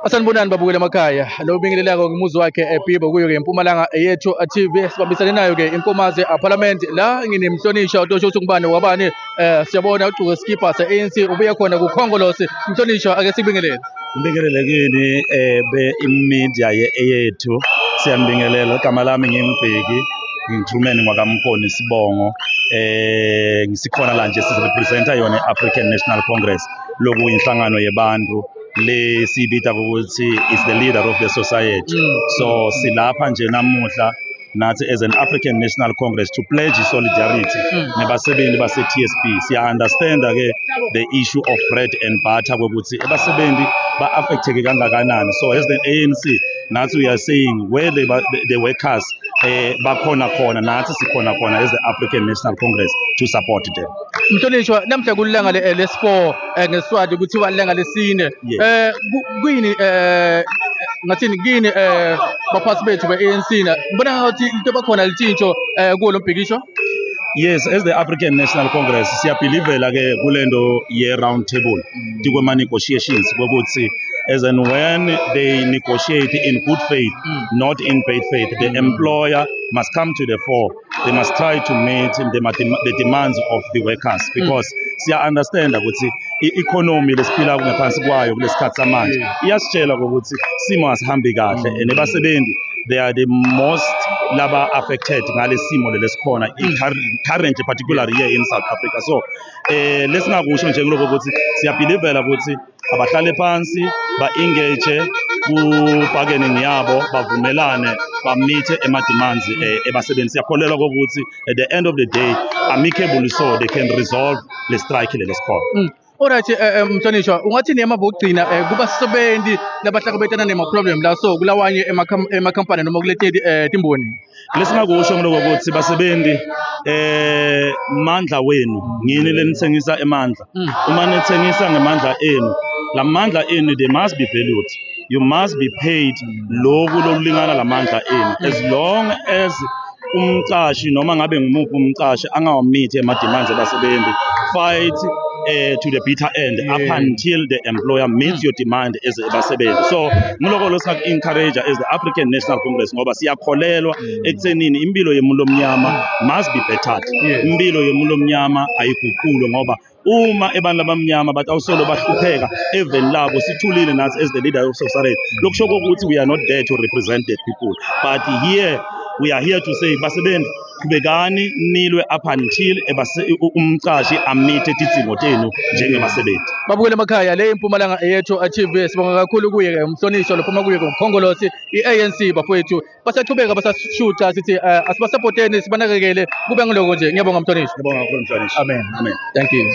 Asanibonani babukeli emakhaya. Lo ubingelelako ngemuzi wakhe eBhibo kuyo ke impumalanga yethu TV sibambisane nayo ke inkomazi parliament la nginemhlonishwa utosho ukuthi ngubani wabani siyabona ugqoke iskipa se-ANC ubuye khona kukhongolose. Mhlonishwa, ake sikubingelele. Ngibingelele kini be media ye-eyethu, siyanibingelela. Igama lami nginguBheki, ngingithumeni ngwakamkoni sibongo. Ngisikhona la nje sirepresenta yona i-African National Congress, lokuyinhlangano yebantu le siyibita ukuthi is the leader of the society. So silapha nje namuhla nathi as an African National Congress to pledge solidarity nebasebenzi base-TSB. Siya-understanda ke the issue of bread and butter, kwekuthi abasebenzi ba-affecteke kangakanani. So as the ANC nathi we are saying where the workers bakhona khona, nathi sikhona khona as the African National Congress to support them. Mhlonishwa, namhla kulilanga lesi-4, ngeSiswati kuthiwa ilanga lesine. Kuyini ngathini kini baphathi bethu be-ANC na ngibona ngathi into bakhona litshintsho kuwo lo mbhikisho? Yes, as the African National Congress siyabelievela ke kulento ye round table tikwema negotiations, kwekuthi as and when they negotiate in good faith, not in bad faith, the employer must come to the fore. They must try to meet the demands of the workers, because siya understand ukuthi i-economy lesiphila ngaphansi kwayo kulesikhathi samanje iyasitshela ukuthi simo asihambi kahle, and abasebenzi, they are the most laba affected ngale simo lesikhona currently, particularly here in South Africa. So lesingakusho nje kuloko ukuthi siyabelievela ukuthi abahlale phansi, ba-engage ku-bargaining yabo, bavumelane, bameete ema-demands ebasebenzi. Siyakholelwa kokuthi at the end of the day, amicably, so they can resolve le strike lesikhona. Alright, mhlonishwa, ungathini emava okugcina kubasebenzi labahlangabetana nema-problem la so kulawanye emakhampani noma kuleteli timboni? Lesingakusho ngiloko ukuthi basebenzi, mandla wenu ngini lenithengisa emandla. Uma nithengisa ngemandla enu, lamandla enu, they must be valued. You must be paid loku lokulingana lamandla enu. As long as umcashi, noma ngabe ngumuphi umcashi, angawameeti ema-demands abasebenzi, fight to the bitter end up until the employer meets your demand as abasebenzi. So ngiloko lo singaku-encourage as the African National Congress, ngoba siyakholelwa ekuthenini impilo yomuntu omnyama must be bettered. Impilo yomuntu omnyama ayiguqulwe, ngoba uma abantu abamnyama bathi awusolo bahlupheka eveni labo, sithulile nathi as the leader of society, lokusho kokuthi we are not there to represent the people. But here we are here to say, basebenzi, qhubekani nilwe up until umcashi ameete tidzingo tenu njengebasebenzi. Babukele emakhaya, le impumalanga yethu TV. Sibonga kakhulu kuye ke umhlonishwa lophuma kuye ke i-ANC. Bafowethu basachubeka basashuca, sithi asibasupporteni, sibanakekele. Kube ngiloko nje, ngiyabonga mhlonishwa. Ngiyabonga kakhulu, mhlonishwa. Amen. Amen. Thank you.